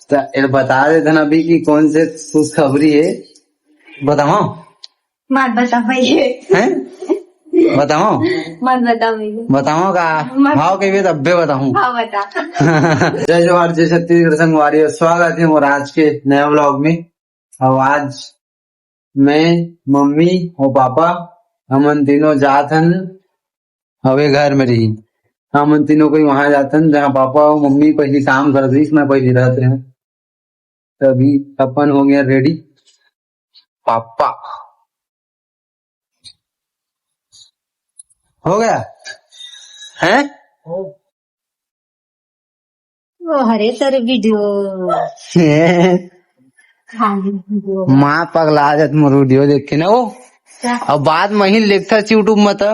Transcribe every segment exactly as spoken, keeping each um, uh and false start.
त ये बता देथन अभी कि कौन से खुशखबरी हे, बताओ। मत बता भैया। हैं? बताओ। मत बता भैया। बताओ का? मत। भाव के भी तब्बे बताऊं। हाँ, बता। जय जोहार, जय छत्तीसगढ़ संगवारी, और स्वागत हे मोर आज के नया vlog में। और आज मैं, मम्मी और पापा, हमन तीनों जात हन हवे घर में रही। हमन तीनों कोई वहां जात हन जहाँ पापा और मम्मी पहली काम करत रहिस, मैं पहली रहत रहे। तभी अपन हो गया ready। पापा हो गया है। ओ हरे तेरे video। हाँ, video। माँ पगला जात मोर video देख के ना वो। क्या? अब बाद में ही देखता YouTube में तो।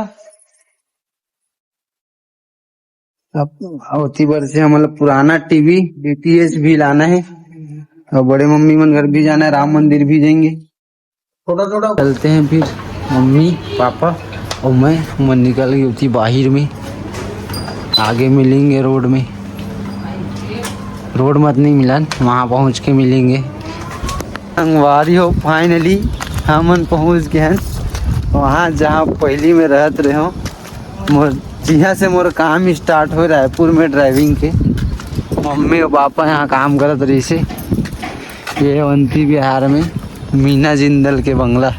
अब ओती बर से हमला पुराना टीवी डीटीएच भी लाना है, और बड़े मम्मी मन घर भी जाना है, राम मंदिर भी जाएंगे। थोड़ा थोड़ा चलते हैं फिर। मम्मी, पापा और मैं, मैं निकल गई होती बाहर में। आगे मिलेंगे रोड में, रोड मत नहीं मिलन, वहाँ पहुँच के मिलेंगे। संगवारी हो, finally हमन पहुँच गए हैं वहाँ, जहाँ पहली में रहत रहे हो। मोर, जिहाँ से मोर काम start हो रायपुर में driving के। मम्मी और पापा यहाँ काम करत रहिसे। ये अवंती विहार में मीना जिंदल के बंगला।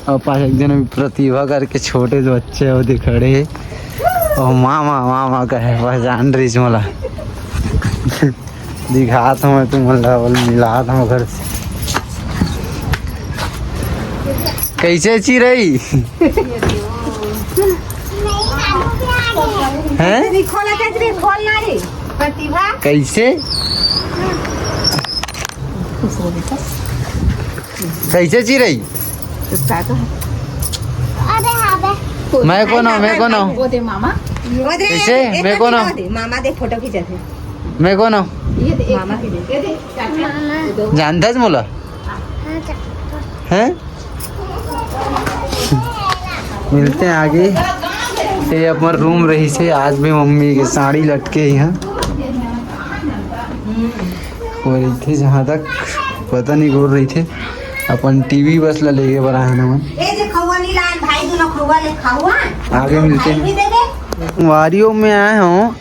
और पास एक जन अभी प्रतिभा करके छोटे से बच्चे हे, ओदे खड़े हे। और मामा, मामा कहे, पहचान रहिस मोला। दिखात हूँ मैं तुमन ला, बोल मिलात हूँ घर से। कैसे चिरई? हैं? नहीं खोला, कैसे खोलना रे? प्रतिभा। कैसे? कैसे चिरई? उसका तो है। अबे, अबे। मैं कौन हूँ? मैं कौन हूँ? वो दे मामा। वो दे, कैसे? ये मैं तो कौन हूँ? वो दे, मामा दे फोटो खींचा थे। मैं कौन हूँ? ये दे, मामा की दे। ये दे, चाचा। जानता है मोला? हाँ, चाचा। हैं? मिलते हैं आगे। ये अपन रूम रहिसे, आज भी मम्मी के साड़ी लटके हे। वो रहिथे जहाँ तक पता नहीं गोर रहिथे। अपन टीवी बस ला लेगे बर आए हन हमन। ए जे खौवा नहीं लान भाई, दोनों खौवा ले खावा। आगे मिलते हैं। वारियों में आए हूँ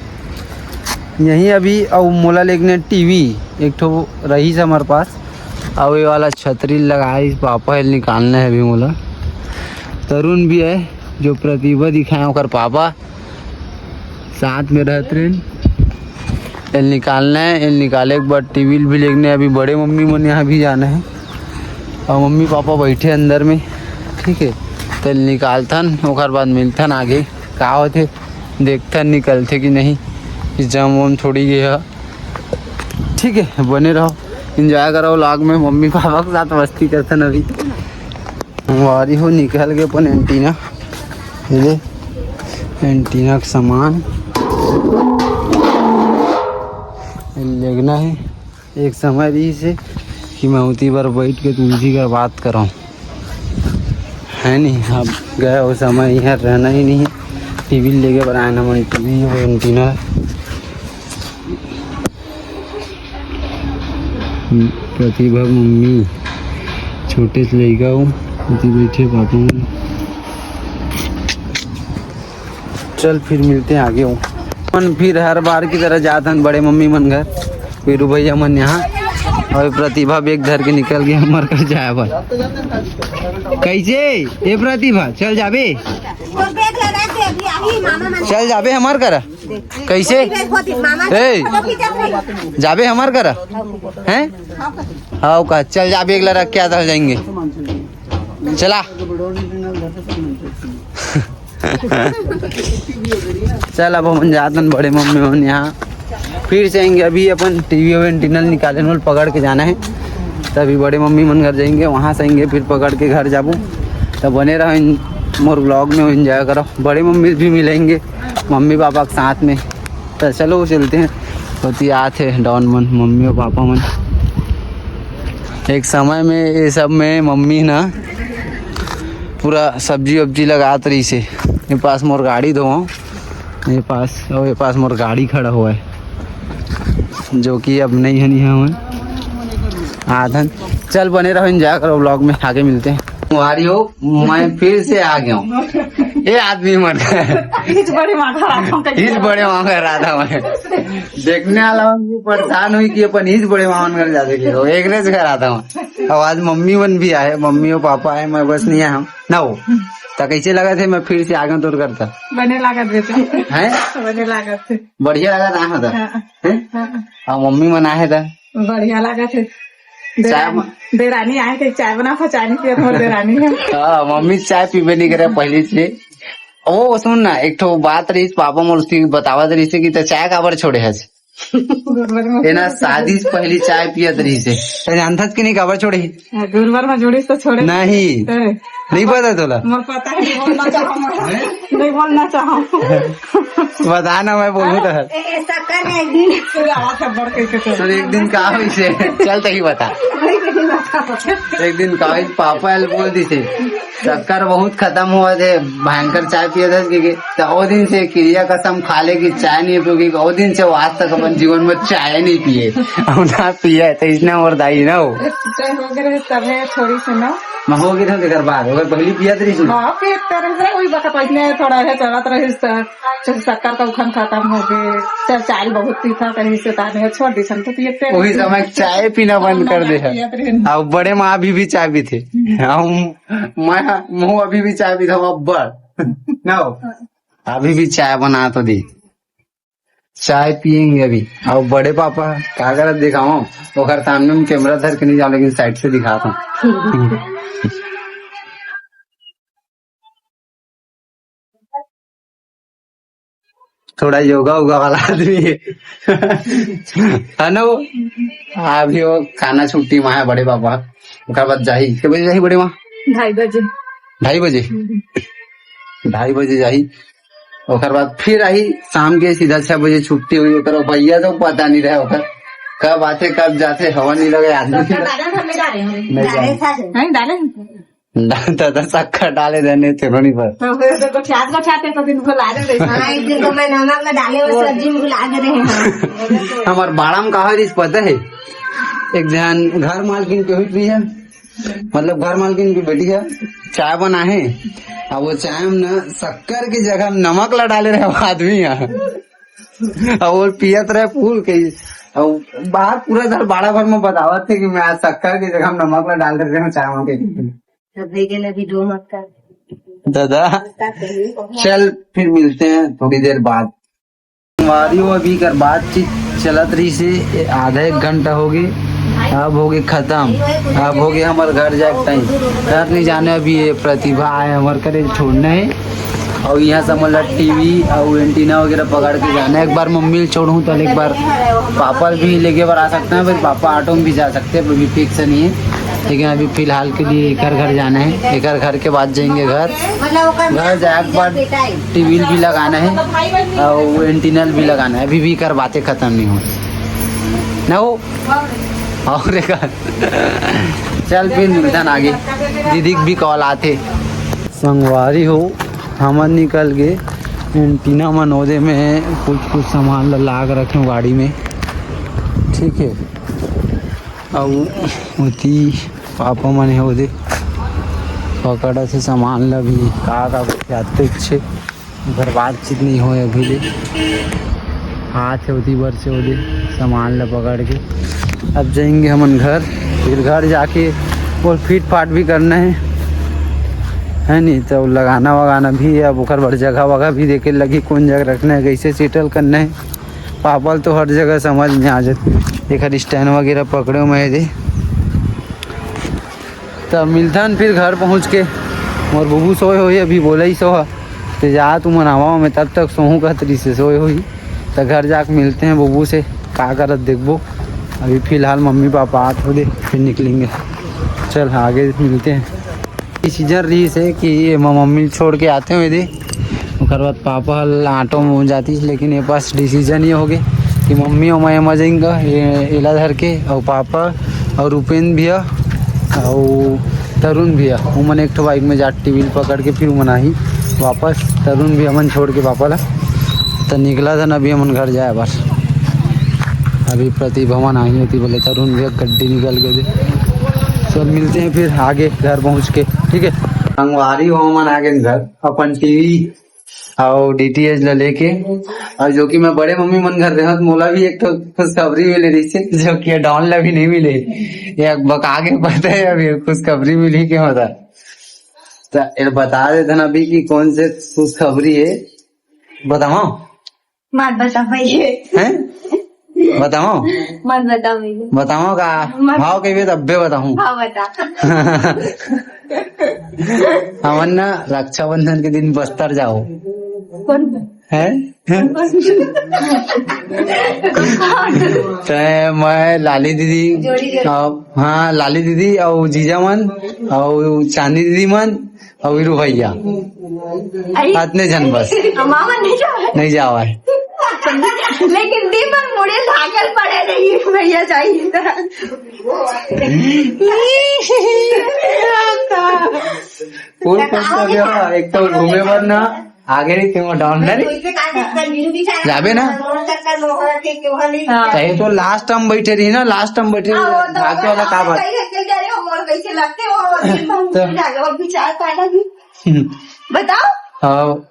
यहीं अभी, अउ मोला लेगने टीवी एक ठो रहिस हमर पास, अउ ये वाला छतरी लगाइस पापा, एल निकालना है अभी मोला। तरुण भी है, जो प्रतिभा दिखाए ओकर पापा, साथ में रहत रहिन। एल निकालना है, एल निकाले के बाद टीवी भी लेगने, अभी बड़े मम्मी मन यहाँ भी जाना है, अउ मम्मी पापा बैठे अंदर में, ठीक है। तो एल निकालथन, ओकर बाद मिलथन आगे का होथे। देखथन निकलथे कि नहीं, कि जम वम थोड़ी गे ह। ठीक है, बने रहो, enjoy करो vlog में। मम्मी पापा के साथ मस्ती करथन अभी। संगवारी हो, निकल गे अपन एंटीना, ये ले एंटीना के सामान लेगना है। एक समय रहिसे कि मैं उती बर बैठ के तुलसी कर बात करौं, है नहीं? अब गया वो समय, यहाँ रहना ही नहीं है। टीवी लेगे बर आए ना मन, टीवी वो एंटीना। प्रतिभा मम्मी, छोटे से लइका हो, उती बैठे पापा मन। चल फिर मिलते हैं आगे हो। अपन फिर हर बार की तरह जात हन बड़े मम्मी मन घर। वीरू भैया मन यहाँ, और प्रतिभा बैग धर के निकल गया हमर कर जाए बर। कैसे ए प्रतिभा, चल जाबे? चल जाबे हमर कर। कैसे? ए, जाबे हमर कर? हैं? हाँ का, चल जाबे, एक ला रख के आता जाएंगे। चला। चल, अब हमन जातन बड़े मम्मी मन यहाँ, फिर से आएंगे। अभी अपन टीवी और एंटीना निकाले, पकड़ के जाना है, तभी बड़े मम्मी मन घर जाएंगे, वहाँ से आएंगे, फिर पकड़ के घर जाबो। तो बने रहो इन मोर vlog में, enjoy करो। बड़े मम्मी भी मिलेंगे मम्मी पापा के साथ में। तो चलो चलते हैं। होती आत है डॉन मन, मम्मी और पापा मन। एक समय में ये सब में मम्मी ना पूरा सब्जी वब्जी लगात रहिसे। ये पास मोर गाड़ी धो, ये पास, और ये पास मोर गाड़ी खड़ा हुआ है। जो कि अब नहीं है, नहीं है। आधन चल, बने रहो, एंजॉय करो ब्लॉग में, आगे मिलते हैं। संगवारी हो, मैं फिर से आ गया हूँ। ए आदमी मन का। इस बड़े माँ घर आता हूँ, कहीं इस बड़े माँ घर आता हूँ। देखने वाला मन भी परेशान हुई कि अपन इस बड़े माँ मन घर जाते कि हो, एक रेस घर आता हूँ। अब आज मम्मी मन भी आए, मम्मी और पापा आए, मैं बस नहीं आया हूँ ना हो। तो कैसे लगा थे, मैं फिर से आ गया तोर करता। बने लागत थे। हैं? बने लागत थे। बढ़िया लगा था, हाँ, था। हाँ। हैं? हाँ। और मम्मी मन आए था। बढ़िया लागत हे। चाय देरानी, देरानी आए थे, चाय बना था, चाय नहीं पिया था, मोर देरानी है। हाँ, मम्मी चाय पीबे नहीं करे पहले से। ओ सुन ना, एक ठो बात रही, पापा मोर उसकी बतावत रही से कि तो चाय काबर छोड़े हस। गुरुवार में ए ना, शादी से पहले चाय पियत रही से। तो जानता कि नहीं काबर छोड़े? हाँ, गुरुवार में जोड़ी तो छोड़े। नहीं। अरे। नहीं पता तोला? मोर पता है, नहीं बोलना चाहूँ मैं। हैं? नहीं बोलना चाहूँ। बता ना, मैं बोलूँ तो। ए, ए, शक्कर है एक दिन। फिर आवाज सब बढ़ के चल। तो एक दिन का होइसे, चल तही बता। एक दिन का होइसे, पापा एल बोल दी थे, शक्कर बहुत खत्म हुआ थे, भयंकर चाय पिए थे, क्योंकि तो वो दिन से किरिया कसम खा ले कि चाय नहीं पियोगी। वो दिन से वो आज तक अपन जीवन में चाय नहीं पिए। अब ना पिए तो इसने और दाई ना हो। चाय हो गए तब है थोड़ी सी ना। मैं हो गई था, तेकर बाद अगर पहली पियत रही ना। हाँ, पियत रहे, वही बखत वैसने थोड़ा है चलत रही, तो चल शक्कर का उखन खत्म हो गए, चल चाय बहुत पीता कहीं से ताने छोड़ दी सन, तो पियत रहे। वही समय चाय पीना बंद कर दे है। पियत रहे। अब बड़े माँ अभी भी चाय पीते। हम, मैं, मुँह अभी भी चाय पीता हूँ, अब बड़। ना हो। अभी भी चाय बना तो दी। चाय पियेंगे अभी। अब बड़े पापा का करत दिखाओ, ओकर सामने में कैमरा धर के नहीं जाओ, लेकिन साइड से दिखाता हूँ। थोड़ा योगा उगा वाला आदमी है। है ना वो? अभी वो खाना छुट्टी में है बड़े पापा, ओकर बाद जाही। के बजे जाही बड़े माँ? ढाई बजे। ढाई बजे? हम्म। ढाई बजे जाही, ओकर बाद फिर आही शाम के सीधा छह बजे छुट्टी हुई। ओकर भैया तो पता नहीं रहे ओकर कब आथे कब जाथे, हवा नहीं लगे आदमी। तो डाले हम नहीं डाले हैं। नहीं डाले। डाले हैं? दादा शक्कर डाले देने थे रोनी पर। तो फिर तो गोठियात गोठियात एक दिन भुला दे रहे। हाँ, एक दिन तो मैं नमक में डाले हुए सब्जी में भुला दे रहे हैं। हमार बाड़ा में का होइस पता है, एक जन घर मालकिन के हुई भी है, मतलब घर मालकिन की बेटी है, चाय बना है। अब वो चाय में ना शक्कर की जगह नमक ला डाले रहे वो आदमी है। अब वो पियत रहे फूल के। अब बाहर पूरा घर बाड़ा भर में बतावत थे कि मैं आज शक्कर की जगह नमक ला डाल देते हैं चाय में के। तो भैया ने भी दो मत कर। दादा, मत कर कहीं। चल फिर मिलते हैं थोड़ी देर बाद। हमारी वो अभी कर बातचीत चलत रही से आधा एक घंटा हो गए, अब हो गए खत्म। अब हो गए हमारे घर जाए टाइम। घर नहीं जाने, अभी ये प्रतिभा आए हमारे करे छोड़ने है। और यहाँ से मतलब टीवी और एंटीना वगैरह पकड़ के जाना है। एक बार मम्मी छोड़ूँ तो एक बार पापा भी लेके बार आ सकते हैं, फिर पापा ऑटो में भी जा सकते हैं, अभी फिक्स नहीं है। लेकिन अभी फिलहाल के लिए एकर घर जाना है, एकर घर के बाद जाएंगे घर। घर जाए के बाद टीवी भी लगाना है और वो एंटीना भी लगाना है। अभी भी कर बातें खत्म नहीं हो ना हो। और एक चल फिर मिलता ना आगे, दीदी के भी कॉल आते। संगवारी हो, हमन निकल गए एंटीना मन ओदे में कुछ कुछ सामान ला लाग रखे गाड़ी में, ठीक है। अउ ओती पापा मन हे ओदे पकड़ा से सामान ला भी का का कुछ याद तो इच्छे। ओकर बातचीत नहीं होए अभी ले। हाथ है ओती बर से ओदे सामान ला पकड़ के। अब जाएंगे हमन घर, फिर घर जाके और फिट फाट भी करना है, है नहीं तो लगाना वगाना भी है। अब ओकर बर जगह वगह भी देखे लगी, कौन जगह रखना है, कैसे सेटल करना है। पापा ल तो हर जगह समझ में आ जात। एकर स्टैंड वगैरह पकड़े मैं दे। तब मिलथन फिर घर पहुँच के। मोर बुबू सोए होही, अभी बोला ही सो ह। ते जा तू मनावा में, तब तक सोहूँ कहत रही से सोए होही। त घर जाके मिलते हैं बुबू से, का करत देखबो। अभी फिलहाल मम्मी पापा आत हो दे, फिर निकलेंगे। चल आगे मिलते हैं। सीजन रही से कि ये म-, मम्मी छोड़ के आते हुए दे, ओकर बाद पापा हल ऑटो में जाती, लेकिन ये पास डिसीजन ये हो गए कि मम्मी और मैं मजेंगे ये एला धर के, और पापा और उपेंद्र भैया और तरुण भैया, उमन एक ठो बाइक में जात टीवी पकड़ के फिर उमन आही वापस। तरुण भी हमन छोड़ के पापा ला तो निकला था ना, अभी हमन घर जाए बस। अभी प्रतिभा मन आही होती बोले, तरुण भैया गड्डी निकल गए थे। तो मिलते हैं फिर आगे घर पहुंच के, ठीक है। संगवारी हो मन आगे घर, अपन टीवी और डीटीएच ला लेके, और जो कि मैं बड़े मम्मी मन घर रहत, मोला भी एक ठो खुशखबरी मिले रहिसे, जो कि डॉन ला भी नहीं मिले। ये बका के पता है, अभी खुशखबरी मिली के होता। तो ये बता देते ना अभी कि कौन से खुशखबरी है, बताओ। मत बता भैया। हैं? बताओ। मत बता भैया। बताओ का? मत। भाव कहिबे तब्बे बताऊं। हाँ, बता। हमन ना रक्षाबंधन के दिन बस्तर जाओ। कौन? हैं? तय मैं, लाली दीदी, जोड़ी, जोड़ी। अ, हाँ, लाली दीदी और जीजा मन और चांदी दीदी मन और वीरू भैया। अरे। अतने झन बस। मामा नहीं जावे। नहीं जावे। लेकिन दिन भर मुड़े लागल पड़े रही, भैया जाइए। फुल खुश हो गया, एक तो घूमे बर ना, आगे नहीं क्यों डाउन नहीं। जाबे ना। हाँ। कहीं तो लास्ट टाइम बैठे रही ना, लास्ट टाइम बैठे रही, हाँ, वो तो भाग के वाला का बात। तो बताओ। हाँ।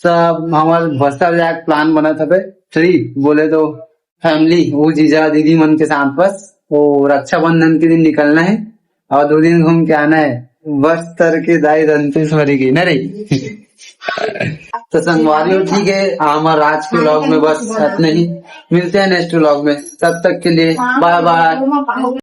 सब हमार बस्तर जाए प्लान बनत हवे, ट्रिप बोले तो फैमिली, वो जीजा दीदी मन के साथ बस वो रक्षाबंधन के दिन निकलना है और दो दिन घूम के आना है। बस्तर के दाई दंतेश्वरी की, ना रे? तो संगवारी हो, ठीक है, हमार आज के व्लॉग में बस इतना ही। मिलते हैं नेक्स्ट व्लॉग में, तब तक के लिए बाय बाय।